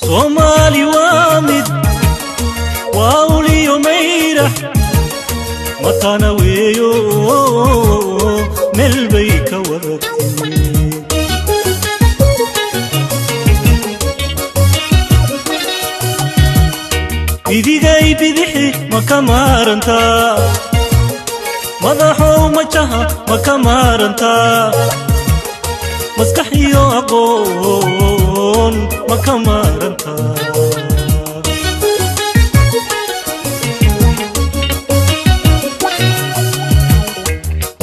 Soomaali waa mid, waa uliyo mayrax, matana weeyo, meel bay ka wadatay. Idigay bidixi ma ka maarantaa? Madaxow majaha ma ka maarantaa? Maskax iyo aqoon ma ka maarantaa?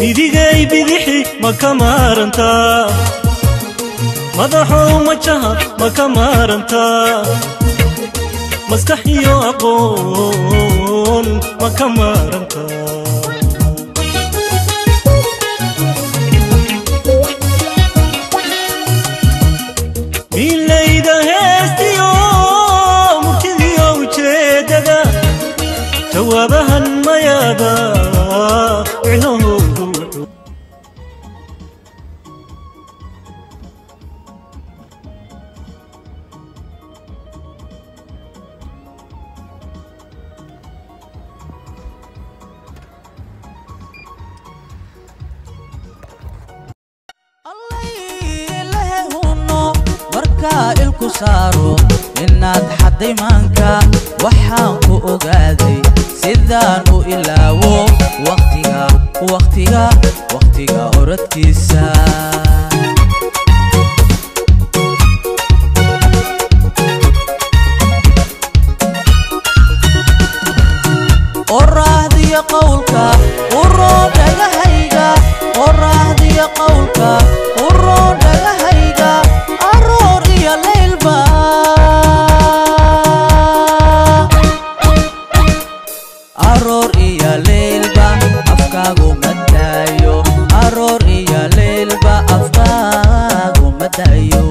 Idigay bidixi ma ka maarantaa? Madaxow majaha ma ka maarantaa? Maskax iyo aqoon ma ka maarantaa? Milayda heestiyo murtidiyo ujeedada, jawaabahan mayaada micnahoodu wuxuu. Huno markaa ilku saaro inaad xadday maanka, waxaan ku ogaaday sidaan u ilaawo waqtiga, waqtiga, waqtiga orodkiisa. Oraahdiyo qowlka uroo dhagahayga, oraahdiyo qowlka uroo dhagahayga, aroor iyo leylba, aroor iyo leylba afkaagu ma daayo, aroor iyo leylba afkaagu ma daayo.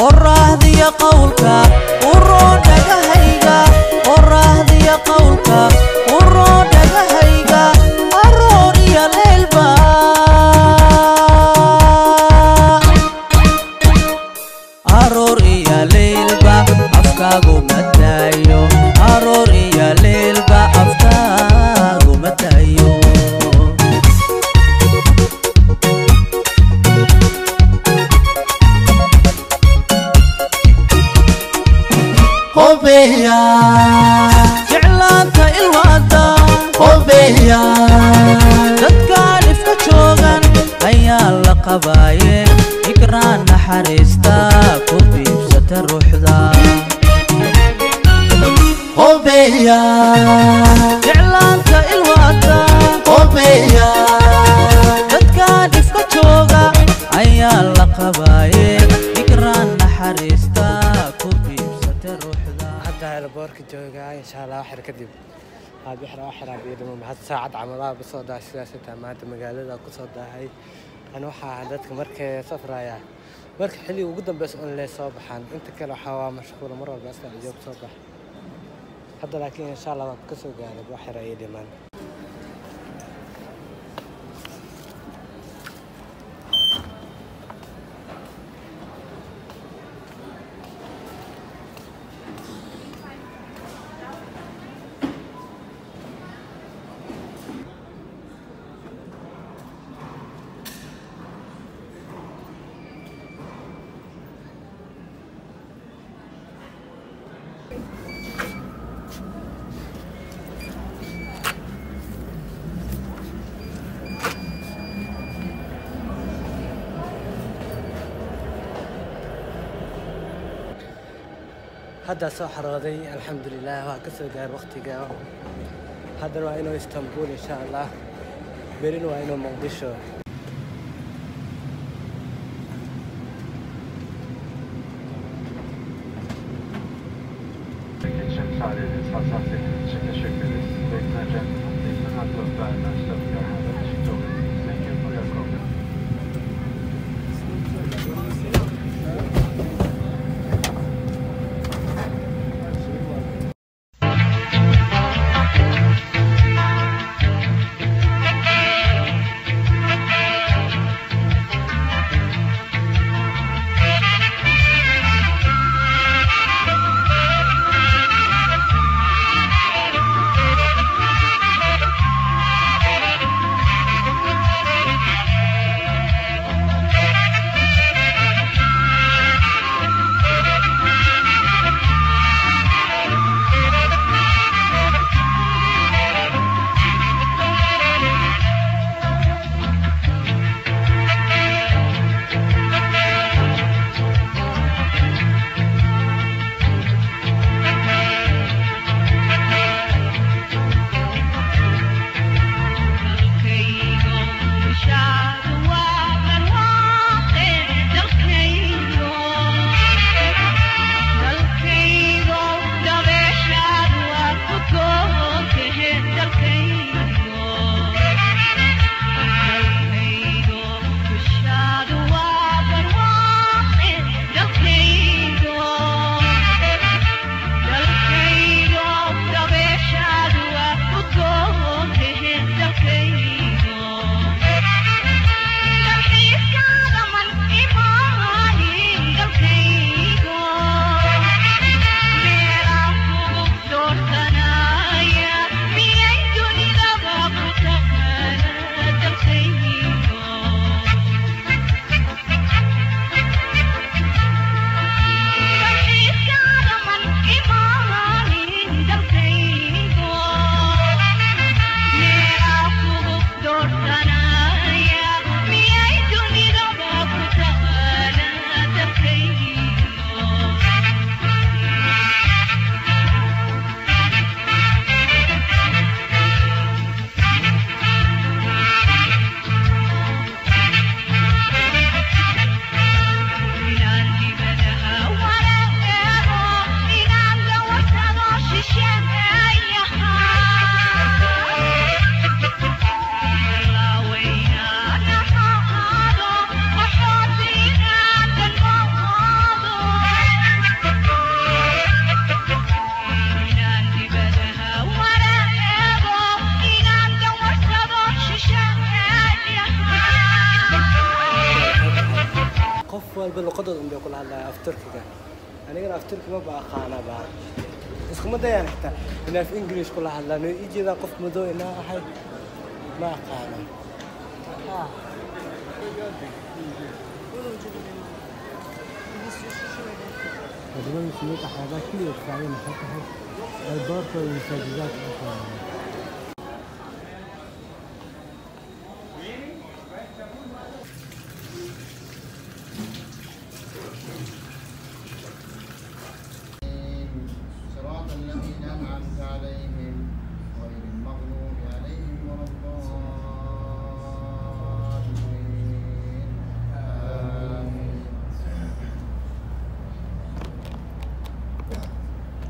Oraahdiyo qowlka uroo dhagahayga, oraahdiyo qowlka uroo dhagahayga, aroor iyo leylba, aroor iyo leylba afkaagu ma daayo, aroor iyo leylba afkaagu ma daayo. Jeclaanta ilwaada dadkaan ifka joogan ayaa la qabaaye, ikraan naxariista ku biibsata ruuxda. Jeclaanta ilwaada dadkaan ifka jooga ayaa la qabaaye, ikraan naxariista ku biibsata ruuxda. Hadda airportka joogaa, insha Allah waxyar kadib bixra waxyar biyo dhimo. Maxad saacad camalaha kusoo dahay sidaas xitaa maanta magaalada kusoo dahay. Ani waxaa ahaa dadka markay safraya marka xilliga ugu dambeysa un lee soo baxaan, inta kale waxaa waa mashquula mar walba asla joog soo bax hadda, laakiin insha Allah waan kasoo gaaray, wax yar ayay dhimaan. Hadda soo xarooday, alxamdulilah, waa kasoo gaaray waqtiga. Haddana waa inuu Istanbul insha Allah, berina waa inuu Muqdisho. İçin müsaadeniz, hassasiyetiniz için teşekkür ederiz. Ladies and gentlemen, please do not close the aisle stop your hand and Thank you for your cooperation. walba luqadooda unbay kula hadlaya af Turkiga. Anigana af Turki maba aqaanaba. Iskuma dayaan xitaa inaa af English kula hadlaan. Way ii jeedaan qof madow inaa ahay. Ma aqaano. Wadamada Muslimiinta waxyaabaha keliya kaaga maxay tahay albaabkooda masaajidaadka u furan. صراط الذين أنعمت عليهم غير المغضوب عليهم ولا الضالين. آمين.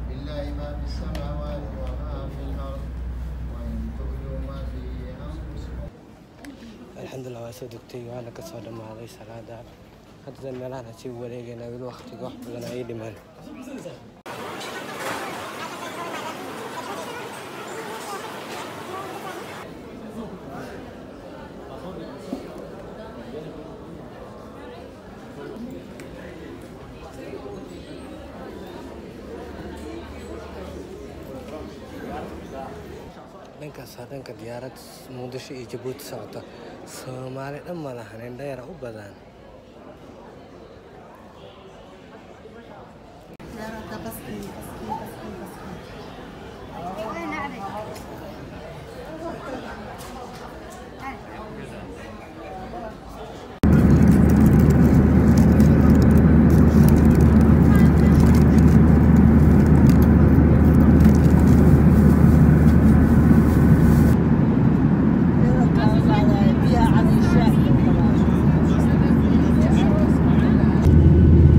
لله ما في السماوات وما في الأرض وإن تبدوا ما في أنفسكم. Alxamdulillah, waa soo degtay, waana ka soo dhammaaday salaada. Hadda meelahan sii wareegaynaa, weli waqtiga wax badan ay dhiman. Dhankaas waa dhanka diyaarad Muqdisho iyo Jabuuti socota. Soomaali dhan ma lahan, indho yara u badan.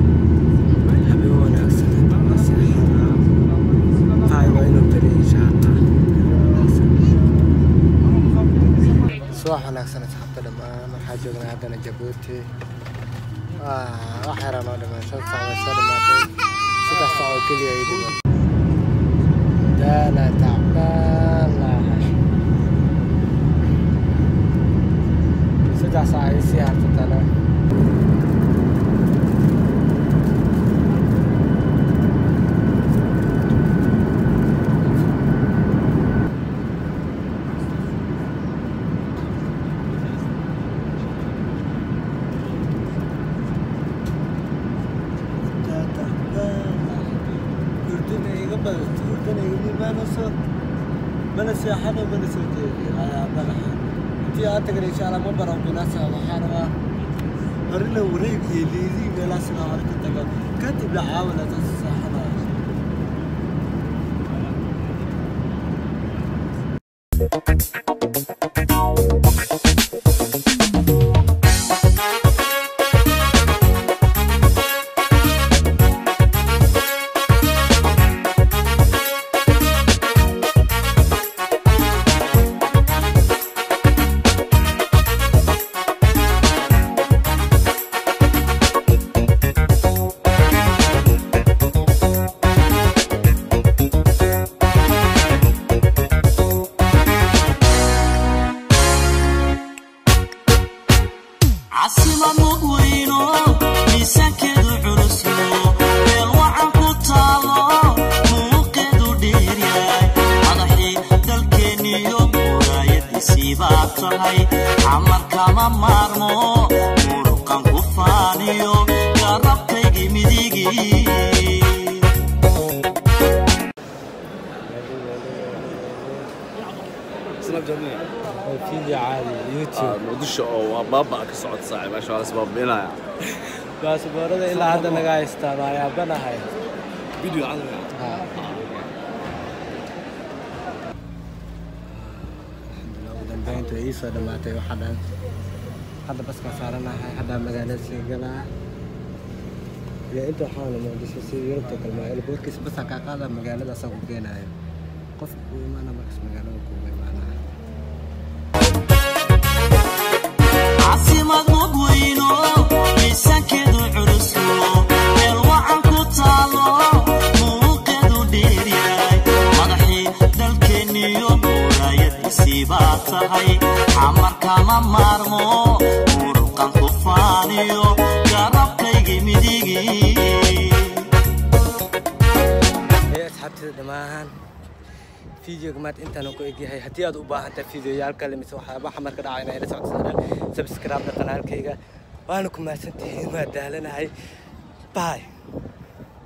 Habeen wanaagsan, hadda waa seexanaa. Tahay waa inuu beri insha Allah. Subax wanaagsan asxaabta dhammaan. Waxaa joognaa haddana Jabuuti. Wax yaraa noo dhiman, 5 saac way soo dhamaatay, 3 saac oo keliya ay dhiman. Daala tacbaan laahay, 3 saac ay sii hartatana. Hurdana iga badato, hurdana iga imaanayso, mana seexano mana soo jeediyo ayaa madaxa. Intii aan tagana insha Allah ma baro binaasa. Waxaa rabaa horena wareeg iyo liidii meelahaas inaan hore ka tago, kadibna caawina dad seexanayo. Casima mugweyno miisaankeedu culusyo, meel wacan ku taalo, muuqeedu dheeryahay, madaxii dalkeenniyo muraayadiisii baa tahay. Xamar kama maarmo, muruqan ku faaniyo garabkaygii midigii. Video caadi YouTube. Muqdisho oo waa baaba ka socota saaxiib, meesha waa isbaabinaya. Baasaboorada ilaa hadda naga haystaan, waa yaabanahay. Video caadi. Alxamdulillah, ugu dambeynta way ii soo dhamaatay waxa dhan. Hadda baskaa saaranahay, hadda magaalada sii galaa. Iyo inta waxaana Muqdisho si Yurubta kale maa boorkiisa basaa kaa qaada, magaalada asaa ku geenaayo. Qof kuu imaana markaas magaalada kuugu imaanaya. Caasimad mugweyno miisaankeedu culusyo, meel wacan ku taalo, muuqeedu dheeryahay, madaxii dalkeenniyo muraayadiisii baa tahay. Xamar kama maarmo, muruqan ku faaniyo garabkaygii. Asxaabtida dhammaan, videoga maanta intaan ku egyahay. Haddii aad u baahan tahay videoyaal kale mise waxyaabaha xamarka dhacay inay la socodsadaan, subscribe kanaalkayga. Waana ku mahadsantihiin. Waa daalanahay. Bye.